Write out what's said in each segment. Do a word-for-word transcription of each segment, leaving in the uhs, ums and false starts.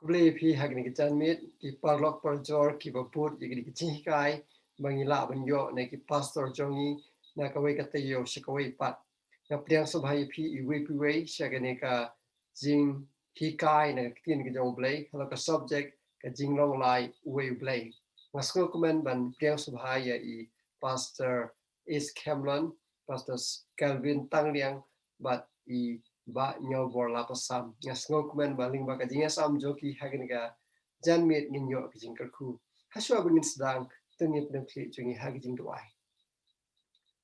Khublei phi ha kane ka janmiet, ki paralok parajor kiba bud ïa kane ka jinghikai ba ngi lah ban ïoh na ki pastor jong ngi na kawei ka taïew sha kawei pat. Nga pdiang sngewbha ïa phi iwei pa iwei sha kane ka jinghikai na ka ktien ka jong U Blei, halor ka subject ka jinglong lai uwei U Blei. Nga sngewkmen ban pdiang sngewbha ïa i Pastor East Cameron, Pastor Kelvin Tangliang, bad i Bah Ñiawbor Lapasam. Nga sngewkmen ba lyngba ka jingïasam jong ki ha kane ka janmiet ngin ïoh ka jingkyrkhu. Hashwa ba ngin sdang, to ngin pyndonkam jong ngi ha ka jingduwai.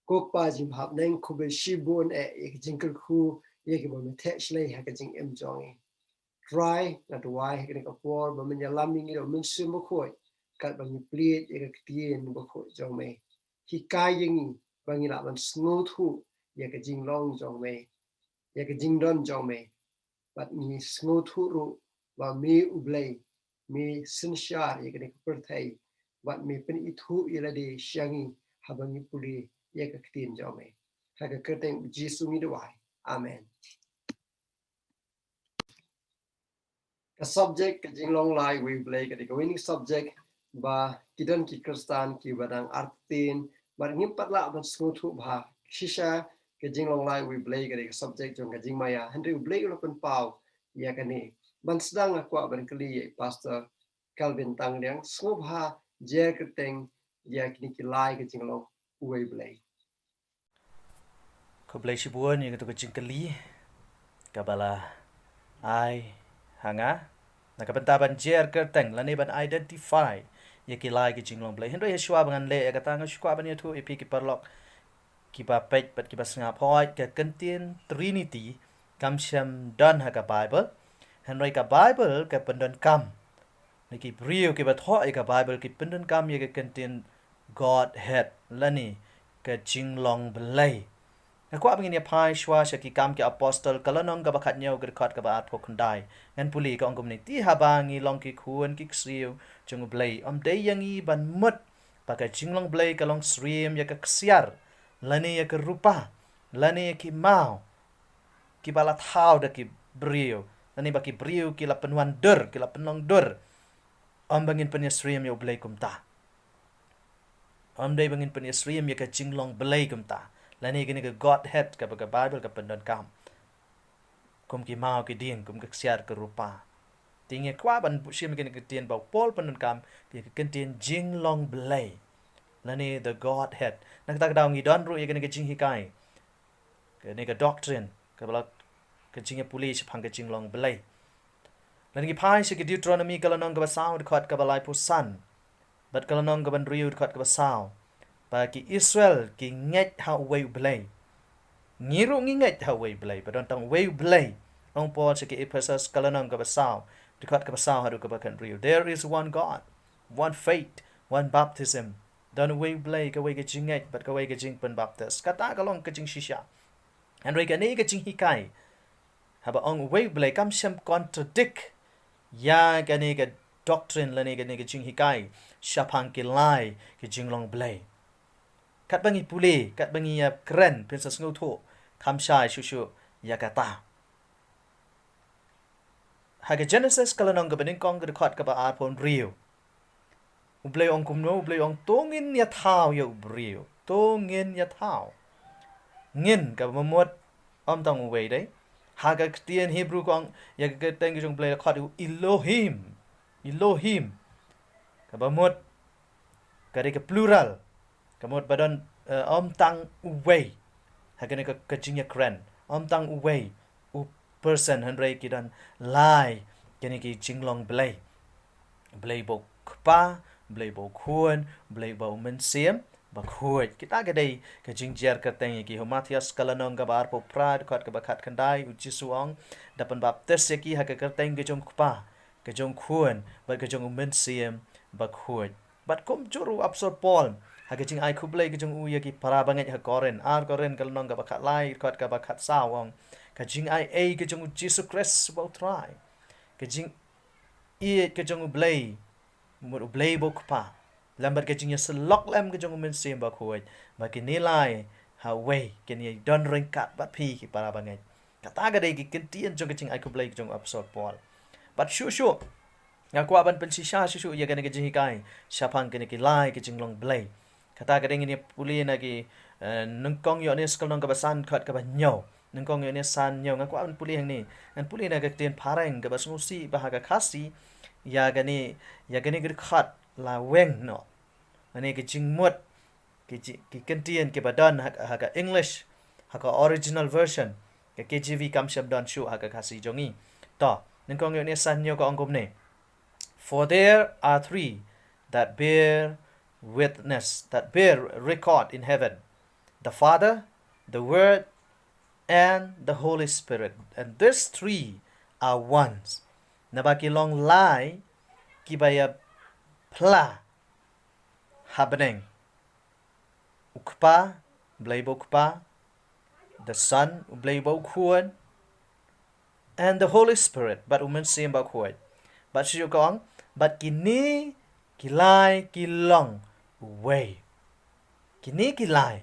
Ko Kpa jingbha bneng, khublei shibun eh ïa ka jingkyrkhu ïa kiba me theh shlei ha ka jingim jong ngi. Trai, nga duwai ha kane ka por ba men ïalam ïa ngi da U Mynsiem Bakhuid katba ngi plied ïa ka ktien bakhuid jong me. Hikai ïa ngi ba ngi lah ban sngewthuh ïa ka jinglong jong me, ïa ka jingdon jong me. Bad ngi sngewthuh ruh ba me U Blei, me synshar ïa kane ka pyrthei, bad me pynithuh ïa lade sha ngi haba ngi pule ïa ka ktien jong me. Ha ka kyrteng U Jisu ngi duwai. Amen. Ka subject ka jinglong lai uwei U Blei ka dei kawei na ki subject ba ki don ki Khristan kiba dang artatien, bad ngim pat lah ban sngewthuh bha shisha. Ka jinglong lai uwei U Blei ka dei ka subject jong ka jingmaïa, hynrei U Blei u la pynpaw ïa kane. Ban sdang nga kwah ban kylli ïa i Pastor Kelvin Tangliang, sngewbha jer kyrteng ïa kine ki lai ka jinglong uwei U Blei. Khublei shibun ïa katu ka jingkylli kaba la ai ha nga na ka bynta ban jer kyrteng lane ban identify ïa ki lai ki jinglong Blei. Hynrei hashwa ba ngan leh ïa kata, nga shu kwah ban ïathuh ïa phi ki paralok kiba peit bad kiba sngap, hooid, ka kyntien Trinity kam shym don ha ka Bible. Hynrei ka Bible ka pyndonkam, na ki briew kiba thoh ïa ka Bible ki pyndonkam ïa ka kyntien Godhead lane ka jinglong Blei. Nga kwah ba ngin ïa phai shuwa sha Ki Kam ki Apostol, ka lynnong kaba khathynñiew, ka dkhot kaba arphew khyndai. Ngan pule, ka ong kumne: Te haba ngi long ki khun ki ksiew jong U Blei, ym dei ïa ngi ban mut ba ka jinglong Blei ka long syriem ïa ka ksiar lane ïa ka rupa lane ïa ki maw kiba la thaw da ki briew, lane ba ki briew ki la pynwan dur, ki la pynlong dur. Ym ba ngin pynïasyriem ïa U Blei kumta. Ym dei ba ngin pynïasyriem ïa ka jinglong Blei kumta, lane kane ka Godhead kaba ka Bible ka pyndonkam kum ki maw ki dieng, kum ka ksiar ka rupa. Te nga kwah ban buh shim ïa kane ka kyntien ba u Paul pyndonkam ïa ka kyntien jinglong Blei lane the Godhead. Na kata ka daw ngi don ruh ïa kane ka jinghikai, kane ka doctrine kaba la, ka jingïapule shaphang ka jinglong Blei. Lane ngi phai sha ki Deuteronomy, ka lynnong kaba saw, dkhot kaba laiphew san, bad ka lynnong kaba hynriew, dkhot kaba saw, ba ki Israel ki ngeit ha uwei U Blei. Ngi ruh ngi ngeit ha uwei U Blei, ba don tang uwei U Blei. Ong Paul sha ki Ephesus, ka lynnong kaba saw, dkhot kaba saw haduh kaba hynriew: There is one God, one faith, one baptism. Don uwei U Blei, kawei ka jingngeit bad kawei ka jingpynbaptis. Kata ka long ka jingshisha. Hynrei kane ka jinghikai, haba ong uwei U Blei, kam shym contradict ïa kane ka doctrine lane kane ka jinghikai shaphang ki lai ki jinglong Blei. Katba ngi pule, katba ngi ïa kren, phin sa sngewthuh, kam shai shuh shuh ïa kata. Ha ka Genesis, ka lynnong kaba nyngkong, ka dkhot kaba arphew hynriew, U Blei ong kumno? U Blei ong: To ngin ïathaw ïa u briew. To ngin ïathaw. Ngin, kaba mut ym tang uwei dei. Ha ka ktien Hebrew ka ong, ïa ka kyrteng ka jong U Blei, ka khot Elohim. Elohim. Kaba mut ka dei ka plural. Ka mut ba don, eh, ym tang uwei. Ha kane ka, ka jingïakren, ym tang uwei u person, hynrei ki don lai kine ki jinglong Blei. Blei ba u Kpa, Blei ba u Khun, Blei ba u Mynsiem Bakhuid. Kita ki dei ka jingjer kyrteng ïa ki. Ha u Mathaios, ka lynnong kaba arphew phra, dkhot kaba khatkhyndai, U Jisu u ong: Da pynbaptis ïa ki ha ka kyrteng ka jong u Kpa, ka jong u Khun bad ka jong u Mynsiem Bakhuid. Bad kumjuh ruh u Apostol Paul, ha ka jingai khublei ka jong u ïa ki para bangeit ha Korinth, ar Korinth ka lynnong kaba khatlai, dkhot kaba khatsaw, u ong: Ka jingai ei ka jong U Jisu Khrist uba U Trai, ka jingïeit ka jong U Blei, mut U Blei ba u Kpa, lem bad ka jingïasyllok lem ka jong U Mynsiem Bakhuid, ba kine lai ha uwei kin ïadon ryngkat bad phi ki para bangeit. Kata ka dei ki kyntien jong ka jingai khublei ka jong u Apostol Paul. Bad shuh shuh, Nga kwah ban pynshisha shuh shuh ïa kane ka jinghikai shaphang kine ki lai ki jinglong Blei. Kata ka dei ngin ïa pule na ki, eh, Nyngkong Ïoannis ka lynnong kaba san dkhot kaba hynñiew. Nyngkong Ïoannis san hynñiew, nga kwah ban pule hangne. Ngan pule na ka ktien phareng kaba sngewsih bha ha ka Khasi, ïa kane, ïa kane ka dkhot la weng noh. Kane ka jingmut, ki ji-, ki kyntien kiba don ha, ha ka English, ha ka original version, ka K J V kam shym don shuh ha ka Khasi jong ngi. To, Nyngkong Ïoannis san hynñiew ka ong kumne: "For there are three that bear witness, that bear record in heaven: the Father, the Word, and the Holy Spirit. And these three are ones." Naba ki long lai kiba ïa phla ha bneng: U Kpa, Blei ba u Kpa, the Son, U Blei ba u Khun, and the Holy Spirit, bad U Mynsiem Bakhuid. Bad shu ka ong, bad kine ki lai ki long uwei. Kine ki lai,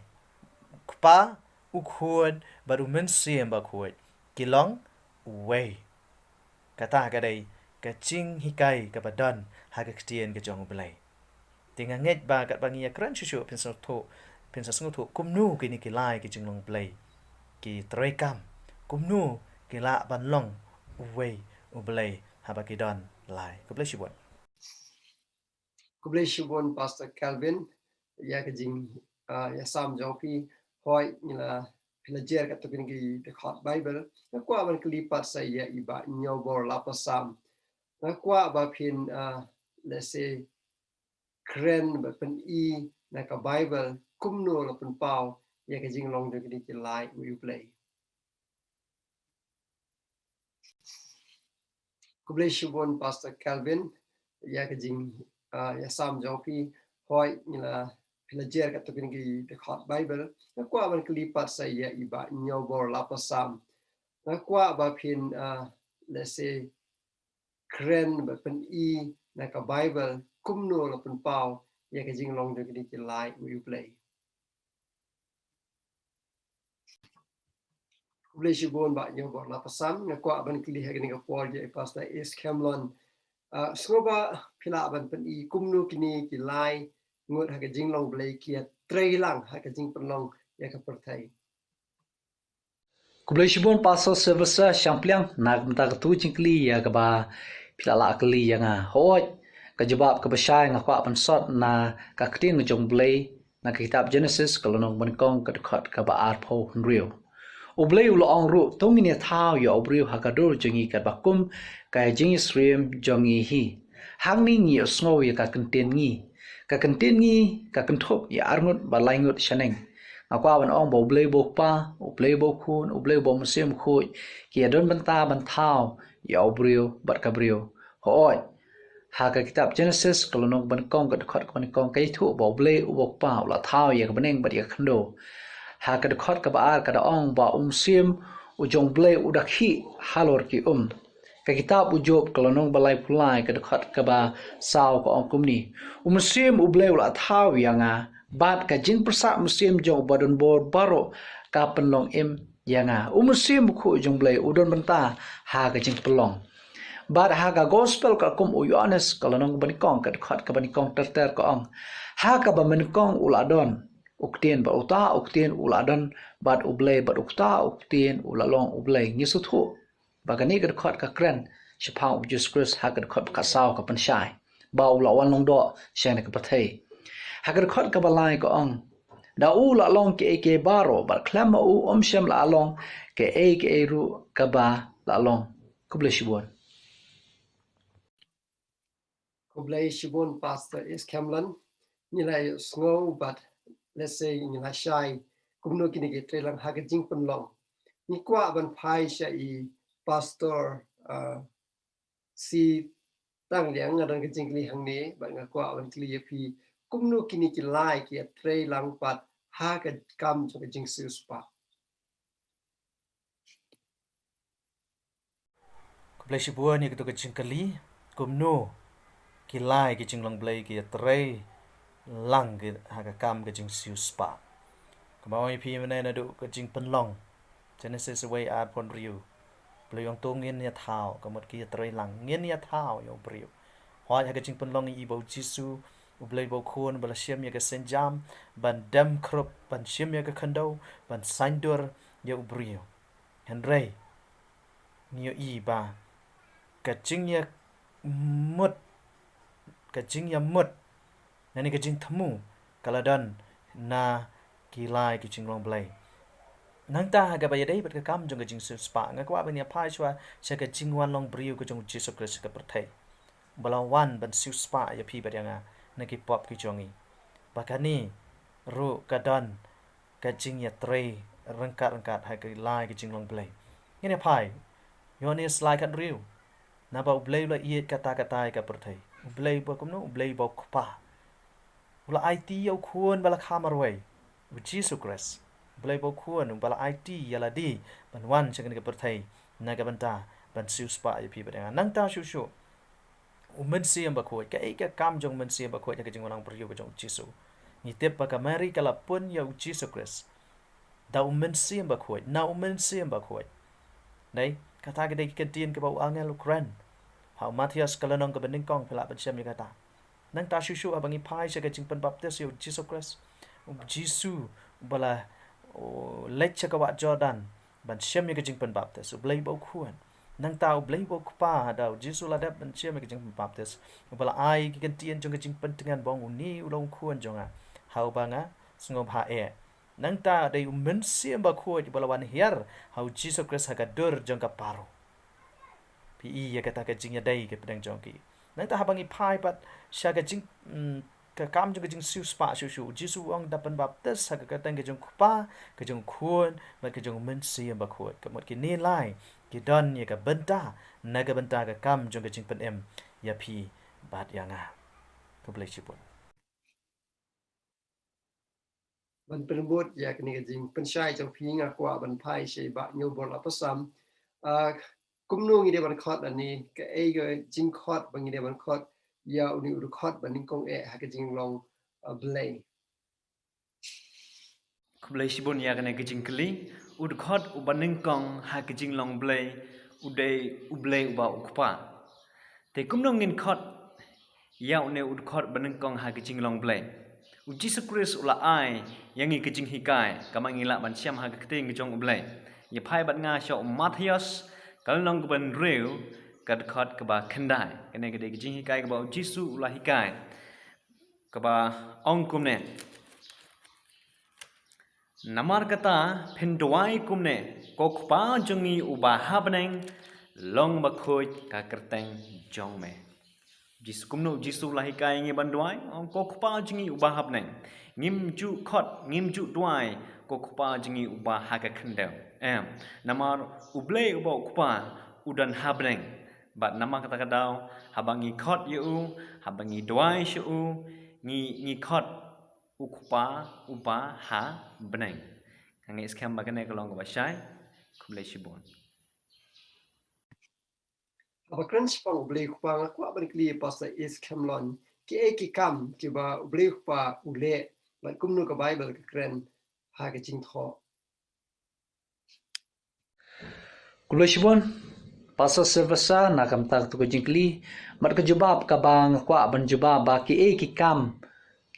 U Kpa, U Khun, bad U Mynsiem Bakhuid, ki long uwei. Kata ka dei ka jinghikai kaba don ha ka ktien ka jong U Blei. Te nga ngeit ba katba ngi ïa kren shuh shuh phin sngewthuh, phin sa sngewthuh kumno kine ki lai ki jinglong Blei ki treikam, kumno ki lah ban long uwei U Blei haba ki don lai. Khublei shibun. Khublei shibun Pastor Calvin ïa ka jing, ah, ïa sam jong phi. Hooid, ngi la, phi la jer katto katne ki dkhot Bible. Nga kwah ban kylli pat sa ïa i Bah Ñiewbor Lapasam. Nga kwah ba phin, ah, lehse kren bad pyni na ka Bible kumno la pynpaw ïa ka jinglong jong kine ki lai uwei U Blei. Khublei shibun Pastor Calvin ïa ka jing, ah, ïa sam jong phi. Hooid, ngi la, phi la jer katto katne ki dkhot Bible. Nga kwah ban kylli pat sa ïa i Bah Ñiewbor Lapasam. Nga kwah ba phin, ah, lehse kren bad pyni na ka Bible kumno la pynpaw ïa ka jinglong jong kine ki lai uwei U Blei. Khublei shibun Bah Ñiewbor Lapasam. Nga kwah ban kylli ha kane ka por ïa i Pastor Ace Khemlon. Ah, sngewbha phi lah ban pyni kumno kine ki lai ngut ha ka jinglong Blei ki ïa trei lang ha ka jingpynlong ïa ka pyrthei. Khublei shibun Pastor Sylvester Shangpliang na ka bynta katu ka jingkylli ïa kaba phi la lah kylli ïa nga. Hooid, ka jubab kaba shai nga kwah pynsot na ka ktien ka jong U Blei na ka kitab Genesis ka lynnong banyngkong ka dkhot kaba arphew hynriew. U Blei u la ong ruh, to ngin ïa thaw ïa u briew ha ka dur jong ngi katba kum ka jingïasyriem jong ngi hi. Hangne ngi ïohsngew ïa ka kyntien ngi. Ka kyntien ngi ka kynthup ïa arngut bad laingut shaneng. Nga kwah ban ong ba U Blei uba U Kpa, U Blei uba U Khun, U Blei uba U Mynsiem Bakhuid, ki ïa don bynta ban thaw ïa u briew bad ka briew. Hooid, ha ka kitab Genesis ka lynnong banyngkong ka dkhot kaba nyngkong ka ïathuh ba U Blei uba U Kpa u la thaw ïa ka bneng bad ïa ka khyndew. Ha ka dkhot kaba ar ka da ong ba u mynsiem u jong U Blei u da khih halor ki um. Ka kitab u Job ka lynnong ba laiphew lai ka dkhot kaba saw ka ong kumne: U mynsiem U Blei u la thaw ïa nga, bad ka jingpyrsad mynsiem jong uba donbor baroh ka pynlong im ïa nga. U Mynsiem Bakhuid jong U Blei u don bynta ha ka jingpynlong. Bad ha ka gospel katkum u Ïoannis ka lynnong banyngkong ka dkhot kaba nyngkong ter ter ka ong: Ha kaba nyngkong u la don U Ktien, bad uta U Ktien u la don bad U Blei, bad uta U Ktien u la long U Blei. Ngi sngewthuh ba kane ka dkhot ka kren shaphang U Jisu Khrist ha ka dkhot ba khatsaw ka pynshai ba u la wan long doh sha kane ka pyrthei. Ha ka dkhot kaba lai ka ong: Da u la long kiei kiei baroh, bad khlem ma u ym shym la long kiei kiei ruh kaba la long. Khublei shibun. Khublei shibun Pastor Ace Khemlon. Ngi la ïohsngew bad lehse ngi la shai kumno kine ki trei lang ha ka jingpynlong. Ngi kwah ban phai sha i Pastor, uh, C. Tangliang, nga don ka jingkylli hangne bad nga kwah ban kylli ïa phi kumno kine ki lai ki ïa trei lang pat ha ka kam jong ka jingsiewspah. Khublei shibun ïa katu ka jingkylli, kumno ki lai ki jinglong Blei ki ïa trei lang ki ha ka kam ka jingsiewspah. Kumba ong ïa phi mynne naduh ka jingpynlong Genesis wei arphew hynriew. Blei u ong to ngin ïa thaw, ka mut ki ïa trei lang, ngin ïa thaw ïa u briew. Hooid, ha ka jingpynlong ïa i ba u Jisu, U Blei ba u Khun, ba la shim ïa ka sienjam, ban dem khrup, ban shim ïa ka khyndew, ban saiñdur ïa u briew. Hynrei, ngi ïohi ba ka jingïamut, ka jingïamut, lane ka jingthmu, ka la don na ki lai ki jinglong blei. Nangta ha kaba ïadei bad ka kam jong ka jingsiewspah, nga kwah ban ïa phai shuwa sha ka jingwan long briew ka jong u Jisu Khrist ha ka pyrthei. Ba la wan ban siewspah ïa phi bad ïa nga na ki pop ki jong ngi. Ba kane ruh ka don ka jingïatrei ryngkat-ryngkat ha ki lai ki jinglong blei. Ngin ïa phai Ïoannis lai khathynriew. Naba U Blei u la ïeit katta katta ïa ka pyrthei. U Blei ba kumno? U Blei ba u Kpa. U la aiti ïa u Khun ba la kha marwei, u Jisu Khrist. U Blei ba u Khun, uba la aiti ïa lade ban wan sha kane ka pyrthei na ka bynta ban siewspah ïa phi bad ïa nga. Nangta shuh shuh, u Mynsiem Bakhuid. Kaei ka kam jong u Mynsiem Bakhuid ha ka jingwan long briew ka jong u Jisu? Ngi tip ba ka Mari ka la pun ïa u Jisu Khrist da u Mynsiem Bakhuid, na u Mynsiem Bakhuid. Dei, kata ka dei ka ktien kaba u angel u kren. Ha u Mathaios ka lynnong kaba nyngkong, phi lah ban shem ïa kata. Nangta shuh shuh haba ngi phai sha ka jingpynbaptis ïa u Jisu Khrist, u Jisu uba la, u leit sha ka wah Jordan ban shem ïa ka jingpynbaptis, U Blei ba u Khun. Nangta U Blei ba u Kpa, haba u Jisu la dep ban shem ïa ka jingpynbaptis, uba la ai ïa ka ktien jong ka jingpyntngen ba ong, une u long u Khun jong nga, ha uba nga sngewbha eh. Nangta dei u Mynsiem Bakhuid uba la wan hiar ha u Jisu Khrist ha ka dur jong ka paro. Phi i ïa kata ka jingïadei ka pdeng jong ki. Nangta haba ngi phai pat sha ka jing, mm, ka kam jong ka jingsiewspah shuh shuh, u Jisu u ong da pynbaptis ha ka kyrteng ka jong u Kpa, ka jong u Khun, bad ka jong u Mynsiem Bakhuid. Ka mut kine lai ki don ïa ka bynta na ka bynta ka kam jong ka jingpynim ïa phi bad ïa nga. Khublei shibun. Ban pynbud ïa kane ka jingpynshai jong phi, nga kwah ban phai sha i Bah Ngiewbor Lapasam. Ah, kumno ngi dei ban khot lane kaei ka jingkhot ba ngi dei ban khot ïa une u dkhot ba nyngkong eh ha ka jinglong, ah, Blei? Khublei shibun ïa kane ka jingkylli. U dkhot uba nyngkong ha ka jinglong Blei u dei U Blei uba u Kpa. Te kumno ngin khot ïa une u dkhot ba nyngkong ha ka jinglong Blei? U Jisu Khrist u la ai ïa ngi ka jinghikai, kaba ngi lah ban shem ha ka ktien ka jong U Blei. Ïa phai bad nga sha u Mathaios ka lynnong kaba hynriew, ka dkhot kaba khyndai. Kane ka dei ka jinghikai kaba u Jisu u la hikai, kaba ong kumne: Namar kata, phin duwai kumne: Ko Kpa jong ngi uba ha bneng, long bakhuid ka kyrteng jong me. Jisu, kumno u Jisu u la hikai ïa ngi ban duwai? Ong, Ko Kpa jong ngi uba ha bneng. Ngim ju khot, ngim ju duwai, Ko Kpa jong ngi uba ha ka khyndew. Em, namar U Blei uba u Kpa u don ha bneng. Bad namar kata ka daw, haba ngi khot ïa u, haba ngi duwai sha u, ngi, ngi khot U Kpa uba ha bneng. Nga ngeit skhem ba kane ka long kaba shai. Khublei shibun. Haba kren shaphang U Blei U Kpa, nga kwah ban kylli Pastor Ace Khemlon, kiei ki kam kiba U Blei U Kpa u leh, bad kumno ka Baibl ka kren ha ka jingthoh? Khublei shibun Pastor Sylvester na ka bynta katu ka jingkylli. Bad ka jubab kaba nga kwah ban jubab ba kiei ki kam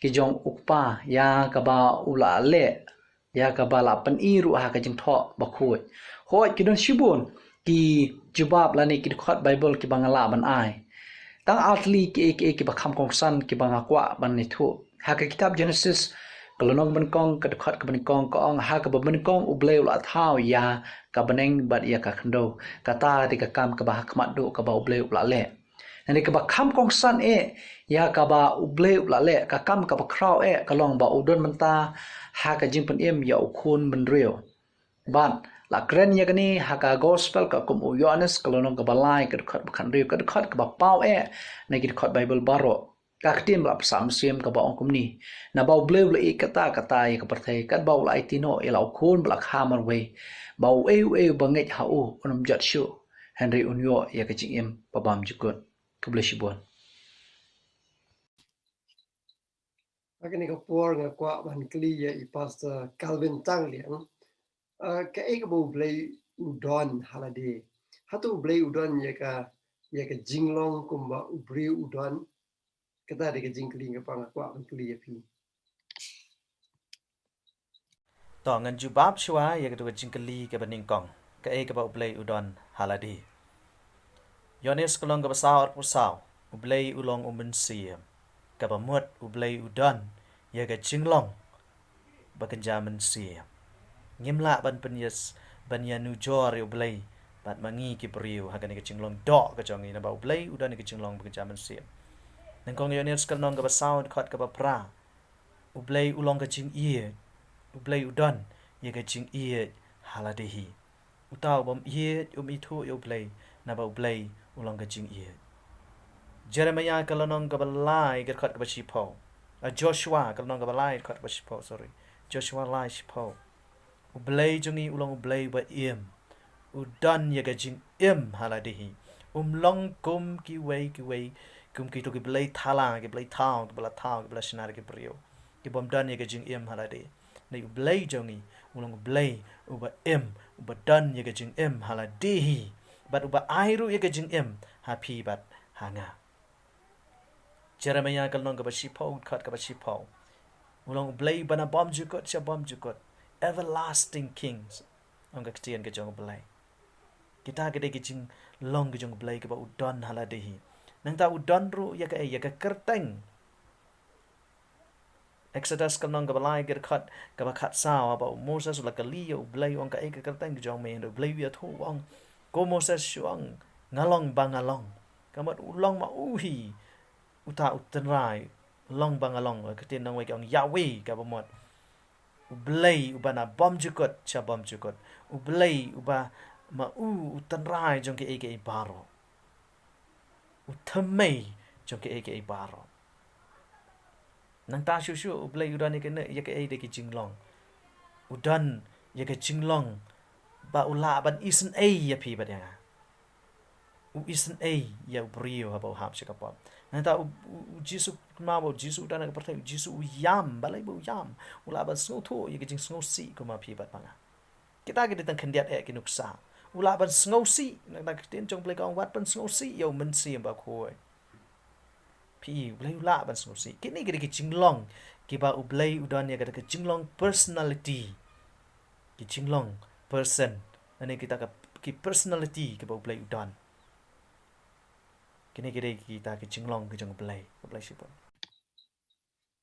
ki jong U Kpa ïa kaba u la leh, ïa kaba la pyni ruh ha ka jingthoh bakhuid. Hooid, ki don shibun ki jubab lane ki dkhot Baibl kiba nga lah ban ai. Tang ar tylli kiei kiei kiba kham kongsan kiba nga kwah ban ïathuh. Ha ka kitab Genesis ka lynnong banyngkong, ka dkhot kaba nyngkong ka ong, ha kaba nyngkong U Blei u la thaw ïa ka bneng bad ïa ka khyndew. Kata dei ka kam kaba ha khmat duh kaba U Blei u la leh. Lane kaba kham kongsan eh ïa kaba U Blei u la leh, ka kam kaba khraw eh ka long ba u don mynta ha ka jingpynim ïa u khun bynriew. Bad la kren ïa kane ha ka Gospel katkum u Ïoannis ka lynnong kaba lai, ka dkhot ba khathynriew, ka dkhot kaba paw eh na ki dkhot Baibl baroh. Ka ktien ba la pynshah mynsiem kaba ong kumne: Naba U Blei u la ïeit katta katta ïa ka pyrthei, katba u la aiti noh ïa la u Khun ba la kha marwei, ba uei uei uba ngeit ha u un ym jot shuh, hynrei un ïoh ïa ka jingim ba bymjukut. Khublei shibun. Ha kane ka por nga kwah ban kylli ïa i Pastor Calvin Tangliang. Ah, kaei kaba U Blei u don ha lade? Hato U Blei u don ïa ka ïa ka jinglong kumba u briew u don? Kata dei ka jingkylli kaba nga kwah ban kylli ïa phi. To, ngan jubab shuwa ïa katu ka jingkylli kaba nyngkong. Kaei kaba U Blei u don ha lade? Ïoannis ka lynnong kaba saw, arphew saw. U Blei u long u mynsiem. Kaba mut U Blei u don ïa ka jinglong ba kynja mynsiem. Ngim lah ban pynïas, ban ïanujor ïa U Blei bad ma ngi ki briew ha kane ka jinglong doh ka jong ngi, naba U Blei u don ïa ka jinglong ba kynja mynsiem. Nyngkong Ïoannis ka lynnong kaba saw, dkhot kaba phra. U Blei u long ka jingïeit. U Blei u don ïa ka jingïeit ha lade hi. Uta u bym ïeit um ithuh ïa U Blei, naba U Blei u long ka jingïeit. Jeremiah ka lynnong kaba lai, ka dkhot kaba shiphew. Ah, Joshua ka lynnong kaba lai, dkhot kaba shiphew, sorry. Joshua lai, shiphew. U Blei jong ngi u long U Blei uba im. U don ïa ka jingim ha lade hi. Um long kum kiwei kiwei, kum kito ki blei thala, ki blei thaw, kiba la thaw, kiba la shna da ki briew, ki bym don ïa ka jingim ha lade. Hynrei U Blei jong ngi u long U Blei uba im, uba don ïa ka jingim ha lade hi, bad uba ai ruh ïa ka jingim ha phi bad ha nga. Jeremiah ka lynnong kaba shiphew, dkhot kaba shiphew. U long U Blei uba na bymjukut sha bymjukut. Everlasting Kings, ong ka ktien ka jong U Blei. Kita ki dei ki jinglong ki jong U Blei kaba u don ha lade hi. Nangta u don ruh ïa kaei, ïa ka kyrteng. Exodus ka lynnong kaba lai, ka dkhot kaba khatsaw, haba u Moses u la kylli ïa U Blei, u ong, kaei ka kyrteng ka jong me? Hynrei U Blei u ïathuh, u ong, ko Moses, shu ong, nga long ba nga long. Ka mut u long ma u hi uta u tynrai, long ba nga long. Ka ktien nongwei ki ong Yahweh, kaba mut U Blei uba na bymjukut sha bymjukut. U Blei uba ma u u tynrai jong kiei kiei baroh. U thymmei jong kiei kiei baroh. Nangta shuh shuh U Blei u don ïa kane, ïa kaei, da ki jinglong. U don ïa ka jinglong ba u lah ban isynei ïa phi bad ïa nga. U isynei ïa u briew haba u hap sha ka pop. Nangta u, u, u Jisu, kumba u Jisu u don ha ka pyrthei, u Jisu u ïam, balei ba u ïam? U lah ban sngewthuh ïa ka jingsngewsih kum ma phi bad ma nga. Kita ki dei tang khyndiat eh ki nuksa. U lah ban sngewsih, nangta ka ktien jong U Blei ka ong, wat ban sngewsih ïa U Mynsiem Bakhuid. Phi, U Blei u lah ban sngewsih. Kine ki dei ki jinglong kiba U Blei u don ïa kata ka jinglong personality. Ki jinglong person. Lane kita ka, ki personality kiba U Blei u don. Kine ki dei kita ki jinglong ki jong U Blei. U Blei shibun.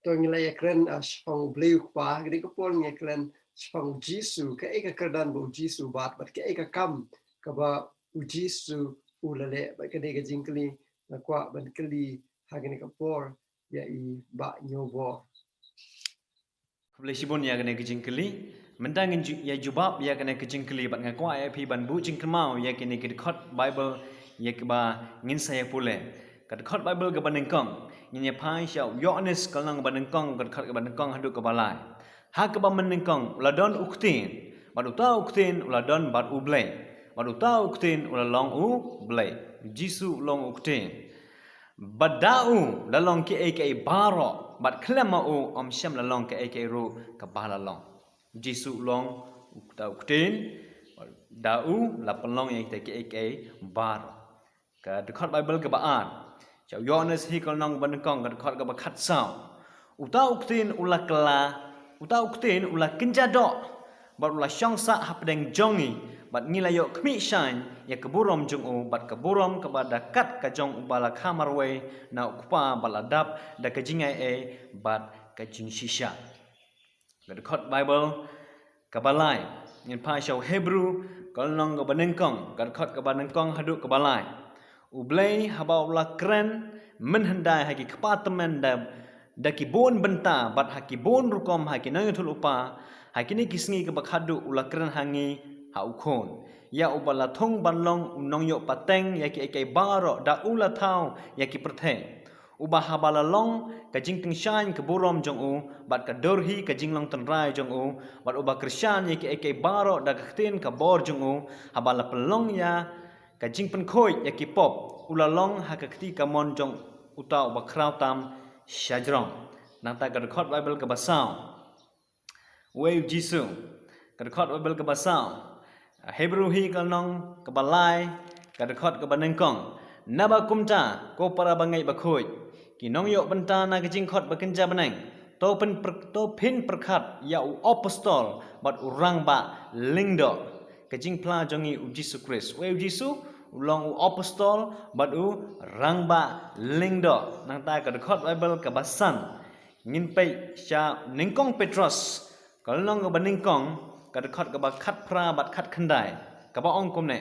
To ngi la ïakren, ah, shaphang U Blei U Kpa, ka dei ka por ngi ïakren shaphang U Jisu, kaei ka kyrdan ba U Jisu u bat, bad kaei ka kam kaba U Jisu u la leh, bad ka dei ka jingkylli nga kwah ban kylli ha kane ka por ïa i Bah Ñiewbor. Khublei shibun ïa kane ka jingkylli. Mynta ngin ju-, ïa jubab ïa kane ka jingkylli, bad nga kwah ïa phi ban buh jingkynmaw ïa kine ki dkhot Baibl ïa kiba ngin sa ïa pule. Ka dkhot Baibl kaba nyngkong, ngin ïa phai sha u Ïoannis ka lynnong kaba nyngkong, ka dkhot kaba nyngkong haduh kaba lai. Ha kaba mynnyngkong u la don U Ktien, bad uta U Ktien u la don bad U Blei, bad uta U Ktien u la long U Blei. Jisu u long U Ktien. Bad da u la long kiei kiei baroh, bad khlem ma u ym shym la long kaei kaei ruh kaba la long. Jisu u long uta U Ktien, da u la pynlong ïa kita kiei kiei baroh. Ka dkhot Baibl kaba ar, sha u Ïoannis hi ka lynnong kaba nyngkong, ka dkhot kaba khatsaw. Uta U Ktien u la kylla, uta U Ktien u la kynja doh, bad u la shong sah hapdeng jong ngi, bad ngi la ïoh khmih shaiñ ïa ka burom jong u, bad ka burom kaba da kat ka jong uba la kha marwei na U Kpa, bad la dap da ka jingaiei bad ka jingshisha. Ka dkhot Baibl kaba lai, ngin phai sha u Hebru ka lynnong kaba nyngkong, ka dkhot kaba nyngkong haduh kaba lai. U Blei haba u la kren mynhyndai ha ki kpa tymmen da, da ki bun bynta, bad ha ki bun rukom ha ki nongïathuhlypa, ha kine ki sngi kaba khadduh u la kren ha ngi ha U Khun, ïa uba la thung ban long u nongïoh pateng ïa kiei kiei baroh, da u la thaw ïa ki pyrthei. Uba haba la long ka jingtyngshaiñ ka burom jong u, bad ka dur hi ka jinglong tynrai jong u, bad uba kyrshan ïa kiei kiei baroh da ka ktien ka bor jong u, haba la pynlong ïa ka jingpynkhuid ïa ki pop, u la long ha ka kti kamon jong uta uba khraw tam shajrong. Nangta ka dkhot Baibl kaba saw. Uei U Jisu? Ka dkhot Baibl kaba saw. Hebru hi ka lynnong kaba lai, ka dkhot kaba nyngkong. Naba kumta, ko para bangeit bakhuid, ki nongïoh bynta na ka jingkhot ba kynja bneng, to phin pyrkhat ïa u apostol bad u rangbah lyngdoh, ka jingphla jong ngi u Jisu Khrist. Wei u Jisu, u long u apostol bad u rangbah lyngdoh. Nangta ka dkhot Baibl kaba san ngin peit sha nyngkong Petros, ka lynnong kaba nyngkong, ka dkhot kaba khatphra bad khatkhyndai, kaba ong kumne: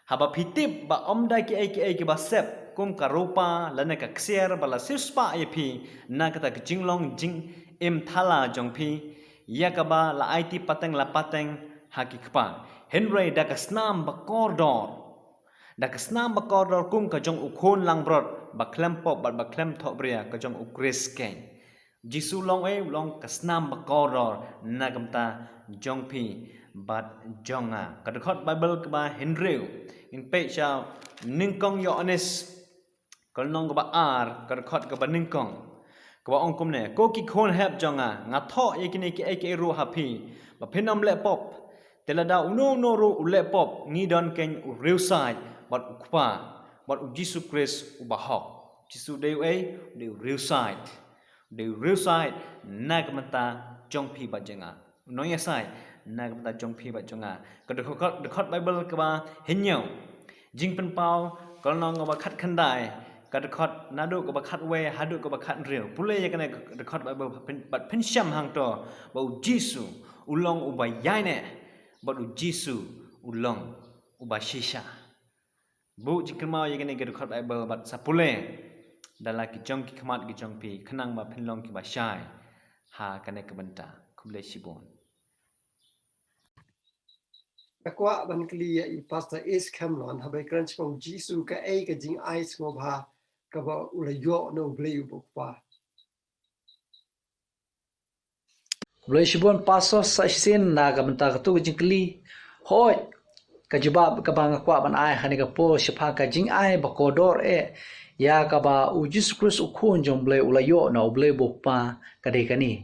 Haba phi tip ba ym da kiei kiei kiba sep kum ka rupa lane ka ksiar ba la siewspah ïa phi na kata ka jinglong jingim thala jong phi, ïa kaba la aiti pateng la pateng ha ki kpa, hynrei da ka snam ba kordor, da ka snam ba kordor kum ka jong u khun langbrot ba khlem pop bad ba khlem thohbria, ka jong u Khrist keiñ. Jisu long ei, u long ka snam ba kordor na ka bynta jong phi bad jong nga. Ka dkhot Baibl kaba hynriew, ngin peit sha nyngkong Ïoannis, ka lynnong kaba ar, ka dkhot kaba nyngkong, kaba ong kumne: Ko ki khun hep jong nga, nga thoh ïa kine kiei kiei ruh ha phi, ba phin ym leh pop. Te lada uno uno ruh u leh pop, ngi don keiñ u riewsaid bad u Kpa, bad u Jisu Khrist u bahok. Jisu dei u ei, u dei u riewsaid. U dei u riewsaid na ka bynta jong phi bad jong nga. U nongïasaid na ka bynta jong phi bad jong nga. Ka dkhot, dkhot Baibl kaba hynñiew, Jingpynpaw, ka lynnong kaba khatkhyndai, ka dkhot naduh kaba khatwei haduh kaba khathynriew. Pule ïa kane ka dkhot Baibl bad phin, bad phin shem hangto ba u Jisu u long uba ïaineh, bad u Jisu u long uba shisha. Buh jingkynmaw ïa kane ka dkhot Baibl bad sa pule da la ki jong ki khmat ki jong phi, khnang ba phin long kiba shai ha kane ka bynta. Khublei shibun. Nga kwah ban kylli ïa i Pastor Ace Khemlon, haba i kren shaphang u Jisu, kaei ka jingai sngewbha kaba u la ïoh na U Blei uba u Kpa? Khublei shibun Pastor, sa shisien na ka bynta katu ka jingkylli. Hooid, ka jubab kaba nga kwah ban ai ha kane ka por shaphang ka jingai ba kordor eh ïa kaba u Jisu Khrist u Khun jong U Blei u la ïoh na U Blei uba u Kpa ka dei kane: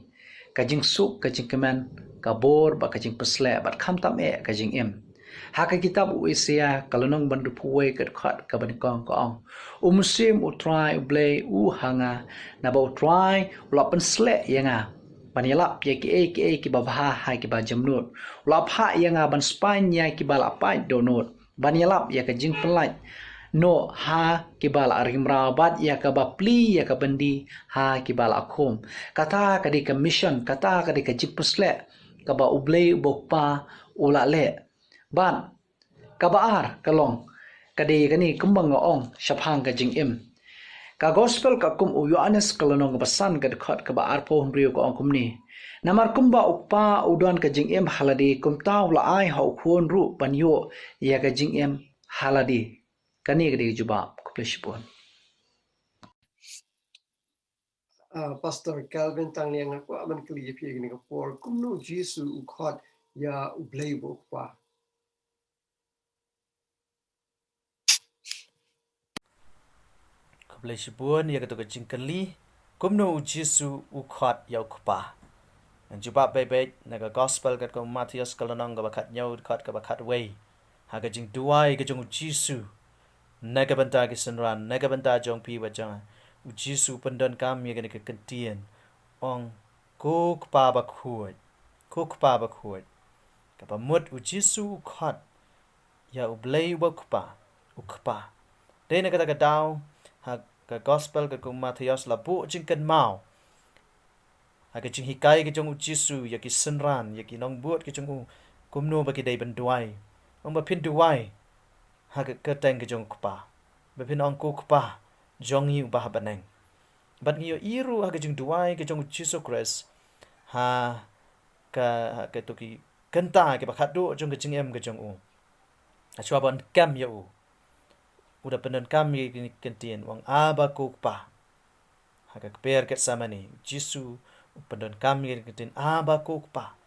ka jingsuk, ka jingkmen, ka bor bad ka jingpynshlur bad khamtam eh ka jingim. Ha ka kitab u Isaïah ka lynnong ba hynriewphew wei ka dkhot kaba nyngkong ka ong: U Mynsiem U Trai U Blei u ha nga, naba U Trai u la pynshlur ïa nga ban ïalap ïa kiei kiei kiba bha ha kiba jemnud. U la phah ïa nga ban spaiñ ïa kiba la pait dohnud, ban ïalap ïa ka jingpynlait noh ha kiba la ri mraw, bad ïa kaba plie ïa ka byndi ha kiba la khum. Kata ka dei ka mission, kata ka dei ka jingpynshlur kaba U Blei uba u Kpa u la leh. Bad kaba ar ka long, ka dei kane kumba nga ong shaphang ka jingim. Ka Gospel katkum u Ïoannis ka lynnong kaba san ka dkhot kaba arphew hynriew ka ong kumne: Namar kumba U Kpa u don ka jingim ha lade, kumta u la ai ha u Khun ruh ban ïoh ïa ka jingim ha lade. Kane ka dei ka jubab. Khublei shibun. Ah, Pastor Calvin Tangliang, nga kwah ban kylli ïa phi ha kane ka por, kumno u Jisu u khot ïa U Blei uba u Kpa? Khublei shibun ïa katu ka jingkylli, kumno u Jisu u khot ïa u Kpa. Ngan jubab beit beit na ka Gospel katkum u Mathaios ka lynnong kaba khathynñiew, dkhot kaba khatwei. Ha ka jingduwai ka jong u Jisu na ka bynta ki synran, na ka bynta jong phi bad jong nga, u Jisu u pyndonkam ïa kane ka kyntien, ong: Ko Kpa bakhuid, ko Kpa bakhuid. Kaba mut u Jisu u khot ïa U Blei uba u Kpa, u Kpa. Dei na kata ka daw ha ka Gospel katkum u Mathaios la buh jingkynmaw ha ka jinghikai ka jong u Jisu ïa ki synran, ïa ki nongbud ka jong u, kumno ba ki dei ban duwai. Ong ba phin duwai ha ka kyrteng ka jong u Kpa, ba phin ong: Ko Kpa jong ngi uba ha bneng. Bad ngi ïohi ruh ha ka jingduwai ka jong u Jisu Khrist ha ka, ha katu ki kynta kiba khatduh jong ka jingim ka jong u, hashwa ban kem ïa u, u da pyndonkam ïa kine ki kyntien, u ong: Aba ko Kpa. Ha ka kper Gethsemane, u Jisu u pyndonkam ïa kine ki kyntien, Aba ko Kpa.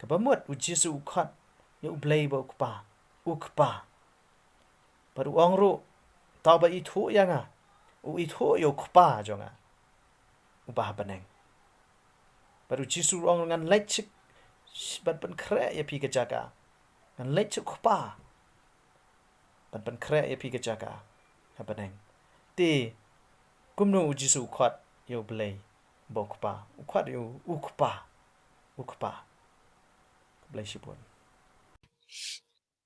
Kaba mut u Jisu u khot ïa U Blei uba u Kpa, u Kpa. Bad u ong ruh: Uta uba ithuh ïa nga, u ithuh ïa u Kpa jong nga uba ha bneng. Bad u Jisu u ong: Ngan leit sha, bad pynkhreh ïa phi ka jaka. Ngan leit sha u Kpa. ban pynkhreh ïa phi ka jaka ha bneng. Te kumno u Jisu u khot ïa U Blei ba u Kpa? U khot ïa u, u Kpa, u Kpa. Khublei shibun.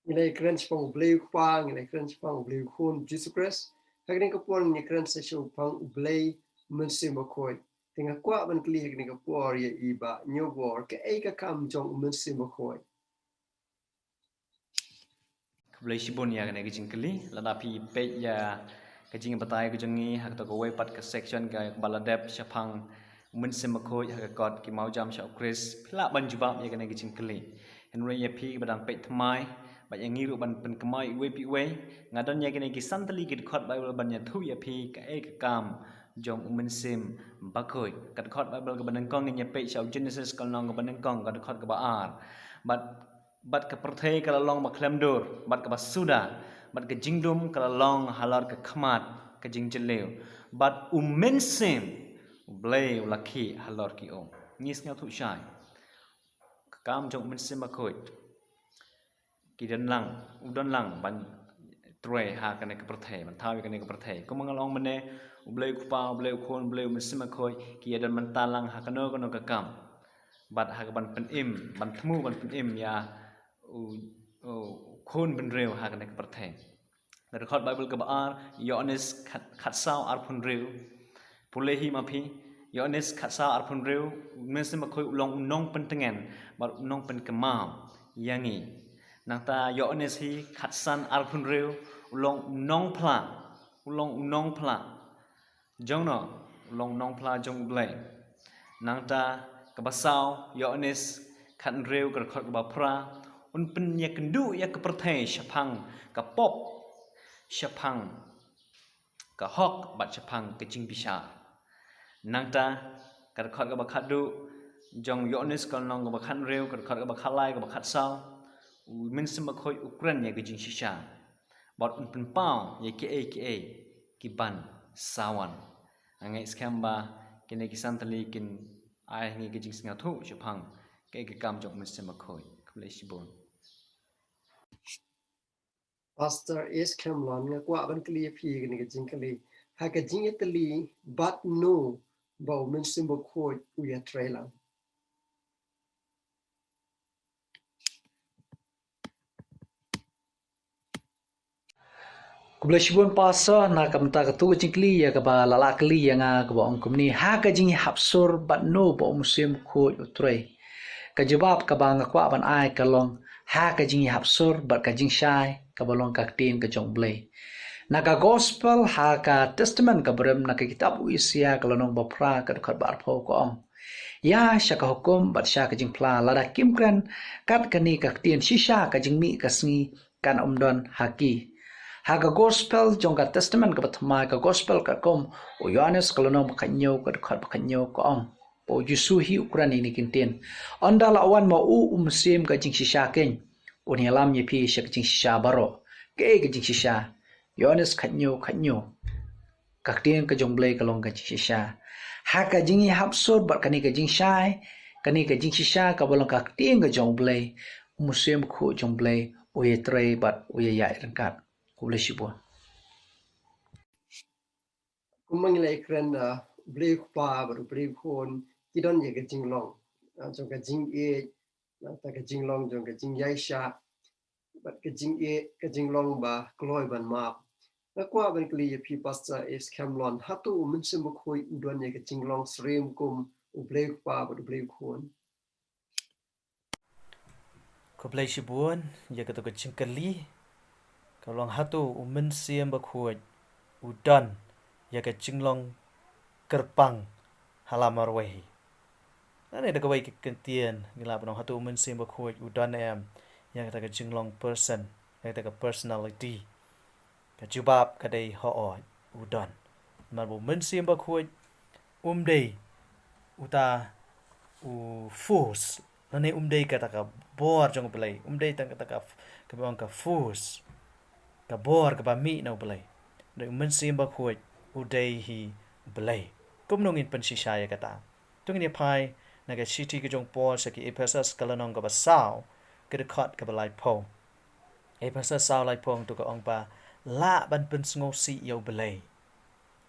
Ngi la ïakren shaphang U Blei u Kpa, ngi la ïakren shaphang U Blei u Khun Jisu Khrist. Ha kane ka por ngi ïakren sa shaphang U Blei u Mynsiem Bakhuid. Te nga kwah ban kylli ha kane ka por ïa i Bah Hynñiewbor, kaei ka kam jong u Mynsiem Bakhuid? Khublei shibun ïa kane ka jingkylli. Lada phi peit ïa ka jingbatai ka jong ngi ha kato kawei pat ka section kaba la dep shaphang u Mynsiem Bakhuid ha ka kot ki mawjam sha U Khrist, phi lah ban jubab ïa kane ka jingkylli. Hynrei ïa phi ba dang peit thymmai bad ïa ngi ruh ban pynkynmaw iwei pa iwei, nga don ïa kine ki san tylli ki dkhot Baibl ban ïathuh ïa phi kaei ka kam jong u Mynsiem Bakhuid. Ka dkhot Baibl kaba nyngkong ngin ïa peit sha u Genesis ka lynnong kaba nyngkong, ka dkhot kaba ar. Bad, bad ka pyrthei ka la long ba khlem dur, bad kaba suda, bad ka jingdum ka la long halor ka khmat ka jingjylliew. Bad u Mynsiem U Blei u la khih halor ki um. Ngi sngewthuh shai. Ka kam jong u Mynsiem Bakhuid. Ki don lang, u don lang ban trei ha kane ka pyrthei, ban thaw ïa kane ka pyrthei. Kumba nga la ong mynne, U Blei u Kpa, U Blei u Khun, U Blei u Mynsiem Bakhuid, ki ïa don mynta lang ha kano kano ka kam. Bad ha kaban pynim, ban thmu ban pynim ïa u, u khun bynriew ha kane ka pyrthei. Ka dkhot Baibl kaba ar, Ïoannis khat, khatsaw arphew hynriew. Pule hi ma phi, Ïoannis khatsaw arphew hynriew, u Mynsiem Bakhuid u long u nongpyntngen bad u nongpynkynmaw ïa ngi. Nangta Ïoannis hi khatsan arphew hynriew, u long u nongphla, u long u nongphla. Jong no, u long u nongphla jong U Blei. Nangta kaba saw, Ïoannis khathynriew, ka dkhot kaba phra, un pynïakynduh ïa ka pyrthei shaphang ka pop, shaphang ka hok bad shaphang ka jingbishar. Nangta ka dkhot kaba khatduh jong Ïoannis ka lynnong kaba khathynriew, ka dkhot kaba khatlai, kaba khatsaw, u Mynsiem Bakhuid u kren ïa ka jingshisha bad un pynpaw ïa kiei kiei kiban sa wan. Nga ngeit skhem ba kine ki san tylli kin ai ha ngi ka jingsngewthuh shaphang kaei ka kam jong u Mynsiem Bakhuid. Khublei shibun. Pastor S Khyllon, nga kwah ban kylli ïa phi kane ka jingkylli. Ha ka jingïatylli, bad no ba u Mynsiem Bakhuid u ïatrei lang? Khublei shibun Pastor, na ka bynta katu ka jingkylli ïa kaba la lah kylli ïa nga, kaba ong kumne, ha ka jingïahap sur bad no ba u Mynsiem Bakhuid u trei. Ka jubab kaba nga kwah ban ai ka long, ha ka jingïahap sur bad ka jingshai kaba long ka ktien ka jong U Blei. Na ka gospel ha ka Testament kaba rim, na ka kitab u Isaïah ka lynnong ba phra, ka dkhot ba arphew, ka ong: Ïa sha ka hukum bad sha ka jingphla, lada kim kren kat kane ka ktien shisha, ka jingmih ka sngi kan ym don ha ki. Ha ka gospel jong ka Testament kaba thymmai, ka gospel katkum u Ïoannis ka lynnong ba khathynñiew, ka dkhot ba khathynñiew, ka ong ba u Jisu hi u kren ïa kine ki ktien: Ynda la wan ma u u Mynsiem ka jingshisha keiñ, un ïalam ïa phi sha ka jingshisha baroh. Kaei ka jingshisha? Ïoannis khathynñiew, khathynñiew. Ka ktien ka jong U Blei ka long ka jingshisha. Ha ka jingïahap sur bad kane ka jingshai, kane ka jingshisha kaba long ka ktien ka jong U Blei, u Mynsiem Bakhuid jong U Blei u ïatrei bad u ïaïaid ryngkat. Khublei shibun. Kumba ngi la ïakren, uh, U Blei u Kpa bad U Blei u Khun ki don ïa ka jinglong, uh, jong ka jingïeit, nangta ka jinglong jong ka jingïaishah, bad ka jingïeit, ka jinglong ba kloi ban map. Nga kwah ban kylli ïa phi Pastor S Khyllon, hato u Mynsiem Bakhuid u don ïa ka jinglong syriem kum U Blei u Kpa bad U Blei u Khun? Khublei shibun ïa katu ka jingkylli. Ka long, hato u Mynsiem Bakhuid u don ïa ka jinglong kyrpang ha la marwei hi? Lane da kawei ka ktien ngi lah ban ong, hato u Mynsiem Bakhuid u don em ïa kata ka jinglong person, ïa kata ka personality? Ka jubab ka dei hooid, u don. Namar ba u Mynsiem Bakhuid um dei uta u force, lane um dei kata ka bor jong U Blei, um dei tang kata ka, kaba ong ka force, ka bor kaba mih na U Blei. Hynrei u Mynsiem Bakhuid u dei hi U Blei. Kumno ngin pynshisha ïa kata? To ngin ïa phai na ka shithi ka jong u Paul sha ki Ephesus ka lynnong kaba saw, ka dkhot kaba laiphew. Ephesos saw laiphew hangto ka ong ba lah ban pynsngewsih ïa U Blei.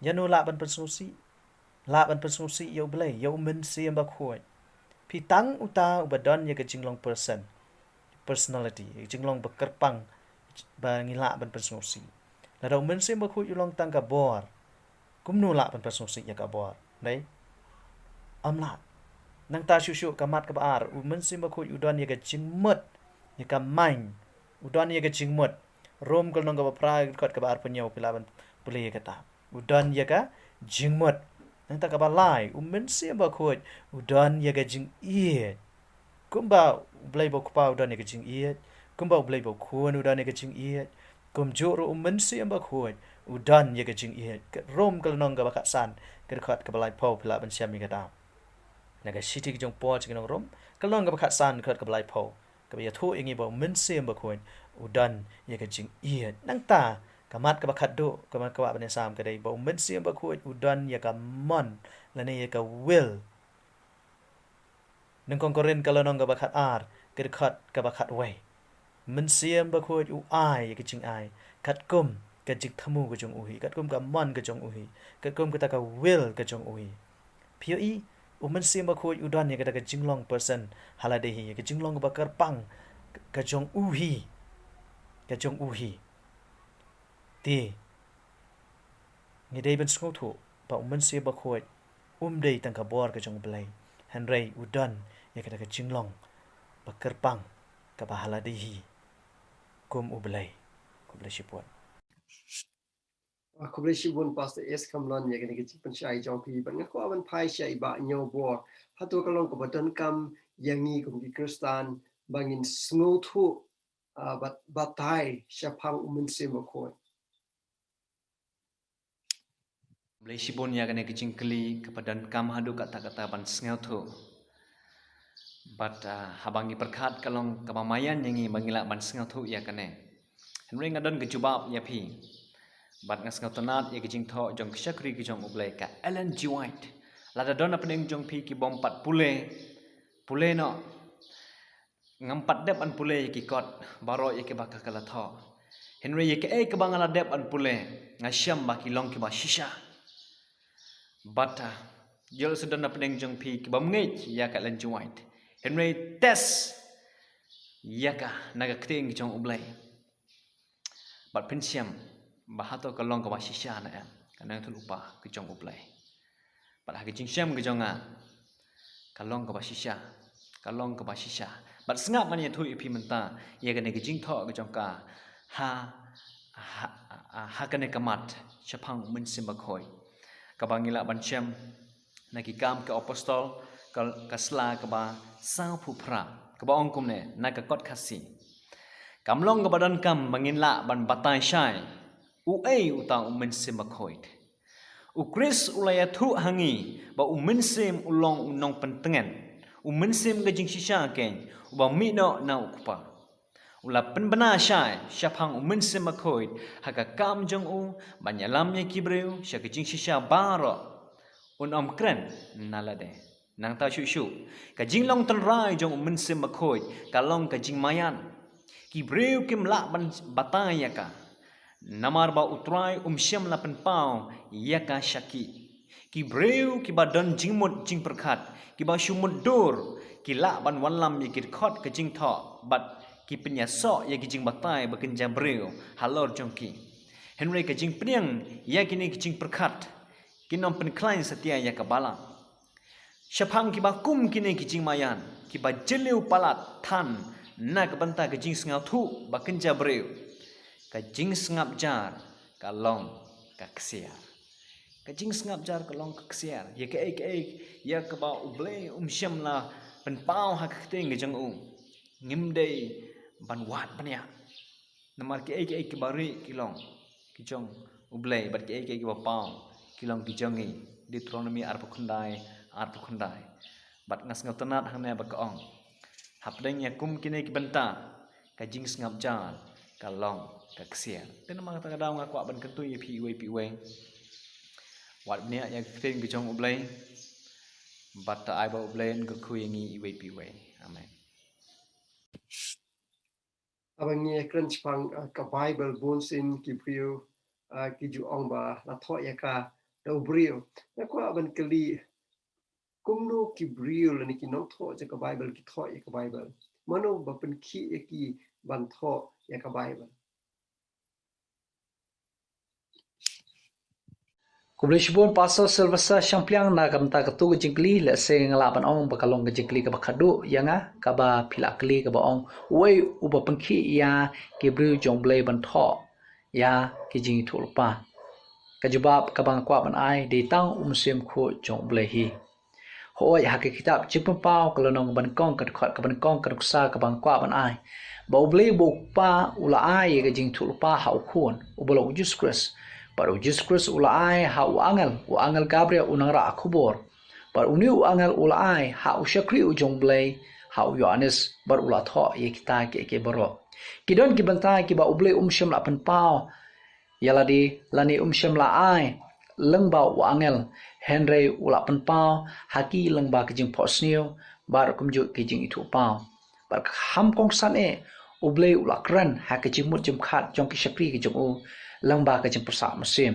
Ïano lah ban pynsngewsih? Lah ban pynsngewsih ïa U Blei, ïa U Mynsiem Bakhuid. Phi tang uta uba don ïa ka jinglong person, personality, ïa ka jinglong ba kyrpang ba ngi lah ban pynsngewsih. Lada U Mynsiem Bakhuid u long tang ka bor, kumno lah ban pynsngewsih ïa ka bor? Dei? Ym lah. Nangta shuh shuh ka mat kaba ar, U Mynsiem Bakhuid u don ïa ka jingmut, ïa ka mind, u don ïa ka jingmut. Rom ka lynnong kaba phra, dkhot kaba arphew hynñiew, phi lah ban pule ïa kata. U don ïa ka jingmut. Nangta kaba lai, U Mynsiem Bakhuid u don ïa ka jingïeit. Kumba U Blei ba U Kpa u don ïa ka jingïeit, kumba U Blei ba U Khun u don ïa ka jingïeit, kumjuh ruh U Mynsiem Bakhuid u don ïa ka jingïeit. Ka Rom ka lynnong kaba khatsan, ka dkhot kaba laiphew, phi lah ban shem ïa kata. Na ka shithi ka jong u Paul sha ki nong Rom, ka lynnong kaba khatsan, dkhot kaba laiphew, kaba ïathuh ïa ngi ba U Mynsiem Bakhuid u don ïa ka jingïeit. Nangta ka mat kaba khatduh, kaba kwah ban ïasam ka dei ba U Mynsiem Bakhuid u don ïa ka mon lane ïa ka will. Nyngkong Korinth ka lynnong kaba khatar, ka dkhot kaba khatwei. Mynsiem Bakhuid u ai ïa ka jingai katkum ka jingthmu ka jong u hi, katkum ka mon ka jong u hi, katkum kata ka will ka jong u hi. Phi ïohi, U Mynsiem Bakhuid u don ïa kata ka jinglong person ha lade hi, ïa ka jinglong kaba kyrpang ka jong u hi, ka jong u hi. Te ngi dei ban sngewthuh ba U Mynsiem Bakhuid um dei tang ka bor ka jong U Blei, hynrei u don ïa kata ka jinglong ba kyrpang kaba ha lade hi kum U Blei. Khublei shibun. Ah, khublei shibun Pastor S Khamlon ïa kane ka jingpynshai jong phi. Bad nga kwah ban phai sha i Bah Hynñiewbor. Hato ka long kaba donkam ïa ngi kum ki Khristan ba ngin sngewthuh, ah, bad batai shaphang U Mynsiem Bakhuid? Khublei shibun ïa kane ka jingkylli kaba donkam haduh katta katta ban sngewthuh. Bad, ah, haba ngi pyrkhat ka long kaba maïan ïa ngi ba ngi lah ban sngewthuh ïa kane. Hynrei nga don ka jubab ïa phi. Bad nga sngewtynnat ïa ka jingthoh jong ka shakri ka jong U Blei, ka Ellen G White. Lada don na pdeng jong phi ki bym pat pule, pule noh. Ngam pat dep ban pule ïa ki kot baroh ïa kiba ka la thoh. Hynrei ïa kaei kaba nga la dep ban pule, nga shem ba ki long kiba shisha. Bad, ah, ïoh sdang na pdeng jong phi ki bym ngeit ïa ka Ellen G White. Hynrei test ïa ka na ka ktien ka jong U Blei. Bad pynshem ba hato ka long kaba shisha ne em, ka nongïathuhlypa ka jong U Blei. Bad ha ka jingshem ka jong nga, ka long kaba shisha, ka long kaba shisha. Bad sngap, ngan ïathuh ïa phi mynta ïa kane ka jingthoh ka jong ka ha, ha, ha, ha kane ka mat shaphang U Mynsiem Bakhuid, kaba ngi lah ban shem na Ki Kam ki Apostol, ka, ka sla kaba sawphew phra, kaba ong kumne na ka kot Khasi: Kam long kaba donkam ba ngin lah ban batai shai uei uta U Mynsiem Bakhuid. U Khrist u la ïathuh ha ngi ba U Mynsiem u long u nongpyntngen, U Mynsiem ka jingshisha keiñ, uba mih noh na U Kpa. U la pynbna shai shaphang U Mynsiem Bakhuid ha ka kam jong u ban ïalam ïa ki briew sha ka jingshisha baroh. Un ym kren na lade. Nangta shuh shuh, ka jinglong tynrai jong U Mynsiem Bakhuid ka long ka jingmaïan. Ki briew kim lah ban batai ïa ka, namar ba U Trai um shym la pynpaw ïa ka sha ki. Ki briew kiba don jingmut jingpyrkhat, kiba shu mutdur, ki lah ban wallam ïa ki dkhot ka jingthoh bad ki pynïasoh ïa ki jingbatai ba kynja briew halor jong ki. Hynrei ka jingpdiang ïa kine ki jingpyrkhat kin ym pynkhlaiñ satia ïa ka balang. Shaphang kiba kum kine ki jingmaïan, kiba jylliew palat than na ka bynta ka jingsngewthuh ba kynja briew, ka jingsngap jar ka long ka ksiar. Ka jingsngap jar ka long ka ksiar. Ïa kaei kaei ïa kaba U Blei um shym la pynpaw ha ka ktien ka jong u, ngim dei ban wad bniah. Namar kiei kiei kiba rieh ki long ki jong U Blei, bad kiei kiei kiba paw ki long ki jong ngi. Deuteronomi arphew khyndai, arphew khyndai. Bad nga sngewtynnat hangne ba ka ong, hapdeng ïa kum kine ki bynta, ka jingsngap jar ka long ka ksiar. Te namar kata ka daw nga kwah ban kyntu ïa phi iwei pa iwei, wad bniah ïa ka ktien ka jong U Blei, bad to ai ba U Blei un kyrkhu ïa ngi iwei pa iwei. Amen. Haba ngi kren shaphang, ah, ka Bible, bun sien ki briew, ah, ki ju ong ba la thoh ïa ka da u briew. Nga kwah ban kylli, kumno ki briew lane ki nongthoh jong ka Bible ki thoh ïa ka Bible? Mano ba pynkhih ïa ki ban thoh ïa ka Bible? Khublei shibun Pastor Sylvester Shangpliang na ka bynta katu ka jingkylli. Lehse nga lah ban ong ba ka long ka jingkylli kaba khadduh ïa nga, kaba phi la kylli kaba ong, uei uba pynkhih ïa ki briew jong U Blei ban thoh ïa ki jingïathuhlypa? Ka jubab kaba nga kwah ban ai, dei tang U Mynsiem Bakhuid jong U Blei hi. Hooid, ha ka kitab Jingpynpaw ka lynnong kaba nyngkong, ka dkhot kaba nyngkong, ka nuksa kaba nga kwah ban ai, ba U Blei ba U Kpa u la ai ïa ka jingïathuhlypa ha U Khun uba long U Jisu Khrist, bad U Jisu Khrist u la ai ha u angel, u angel Gabriel u nongrah khubor, bad une u angel u la ai ha u shakri u jong U Blei, ha u Ïoannis, bad u la thoh ïa kita kiei kiei baroh. Ki don ki bynta kiba U Blei um shym la pynpaw ïa lade lane um shym la ai lyngba u angel, hynrei u la pynpaw ha ki lyngba ka jingphohsniew bad kumjuh ki jingïathuhpaw. Bad kham kongsan eh, U Blei u la kren ha ka jingmut jingpyrkhat jong ki shakri ki jong u lyngba ka jingpyrsad mynsiem.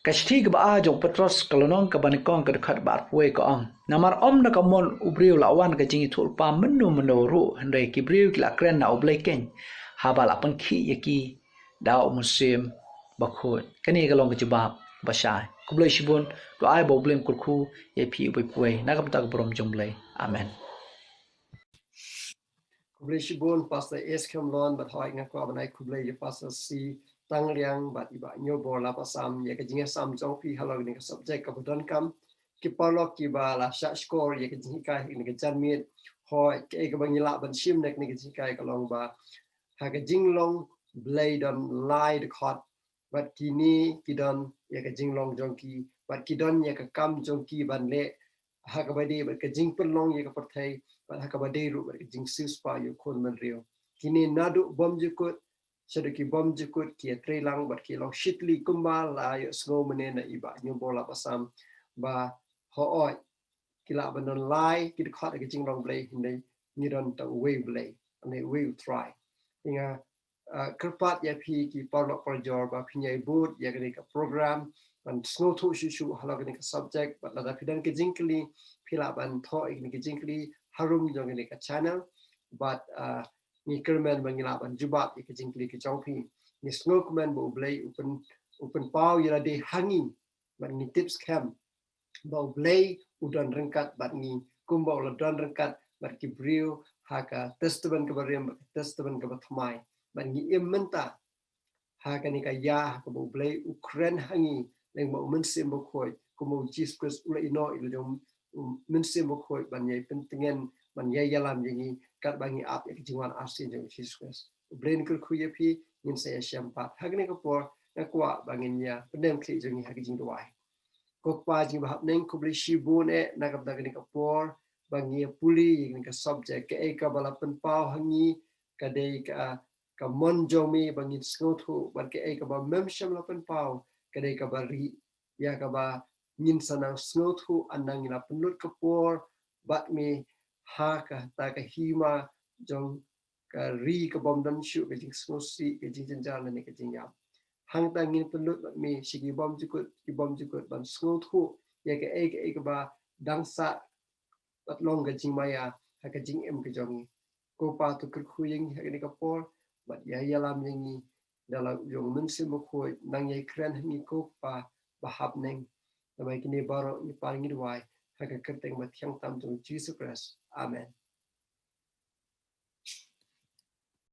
Ka shithi kaba ar jong u Petros ka lynnong kaba nyngkong, ka dkhot ba arphew wei ka ong, namar ym na ka mon u briew la wan ka jingïathuhlypa mynno mynno ruh, hynrei ki briew ki la kren na U Blei keiñ, haba la pynkhih ïa ki da U Mynsiem Bakhuid. Kane ka long ka jubab ba shai. Khublei shibun, to ai ba U Blei un kyrkhu ïa phi uwei pa uwei na ka bynta ka burom jong U Blei. Amen. Khublei shibun Pastor S Kham Lwin, bad hooid nga kwah ban ai khublei ïa Pastor C Tang Liang bad i Bah Ñiewbor Lapasam ïa ka jingïasam jong phi halor kane ka subject kaba donkam. Ki paralok kiba la shah shkor ïa ka jinghikai ha kane ka janmiet, hooid, kaei kaba ngi lah ban shim na kane ka jinghikai ka long ba ha ka jinglong Blei don lai dkhot, bad kine ki don ïa ka jinglong jong ki, bad ki don ïa ka kam jong ki ban leh ha kaba dei bad ka jingpynlong ïa ka pyrthei, bad ha kaba dei ruh bad ka jingsiewspah ïa u khun bynriew. Kine naduh bymjukut shaduh ki bymjukut ki ïatreilang bad ki long shitylli kumba la ïohsngew mynne na i Bah Ñiewbor Lapasam, ba hooid, ki lah ban don lai ki dkhot ha ka jinglong Blei, hynrei ngi don tang uwei U Blei, ne uwei U Trai. Nga, ah, kyrpad ïa phi ki paralok parajor ba phin ïai bud ïa kane ka program ban sngewthuh shuh shuh halor kane ka subject, bad lada phi don ka jingkylli phi lah ban thoh ïa kane ka jingkylli harum jong kane ka channel, bad, ah, ngi kyrmen ba ngi lah ban jubab ïa ka jingkylli ka jong phi. Ngi sngewkmen ba U Blei u pyn, u pynpaw ïa lade ha ngi, bad ngi tip skhem ba U Blei u don ryngkat bad ngi, kumba u la don ryngkat bad ki briew ha ka Testament kaba rim bad ka Testament kaba thymmai. Bad ngi im mynta ha kane ka ïa ha kaba U Blei u kren ha ngi lyngba U Mynsiem Bakhuid, kumba U Jisu Khrist u la ïehnoh ïa la jong U Mynsiem Bakhuid ban ïai pyntngen, ban ïai ïalam ïa ngi katba ngi ap ïa ka jingwan arsien jong U Jisu Khrist. U Blei un kyrkhu ïa phi, ngin sa ïashem pat. Ha kane ka por nga kwah ba ngin ïa pyndem khlieh jong ngi ha ka jingduwai. Ko Kpa jong ngi ba ha bneng, khublei shibun eh na ka bynta kane ka por ba ngi ïa pule ïa kane ka subject, kaei kaba la pynpaw ha ngi ka dei ka, ka mon jong me ba ngin sngewthuh, bad kaei kaba mem shym la pynpaw ka dei kaba rieh, ïa kaba ngin sa nang sngewthuh ynda ngi la pynlut ka por bad me ha kata ka hima jong ka ri kabym don shuh ka jingsngewsih, ka jingjynjar lane ka jingïap. Hangta ngin pynlut bad me sha ki bymjukut ki bymjukut ban sngewthuh ïa kaei kaei kaba dang sah bad long ka jingmaïa ha ka jingim ka jong ngi. Ko Pa, to kyrkhu ïa ngi ha kane ka por bad ïa ïalam ïa ngi da la jong U Mynsiem Bakhuid, nang ïai kren ha ngi ko Kpa ba ha bneng. Namar kine baroh ngi pan ngi duwai ha ka kyrteng ba thiang tam jong U Jisu Khrist. Amen.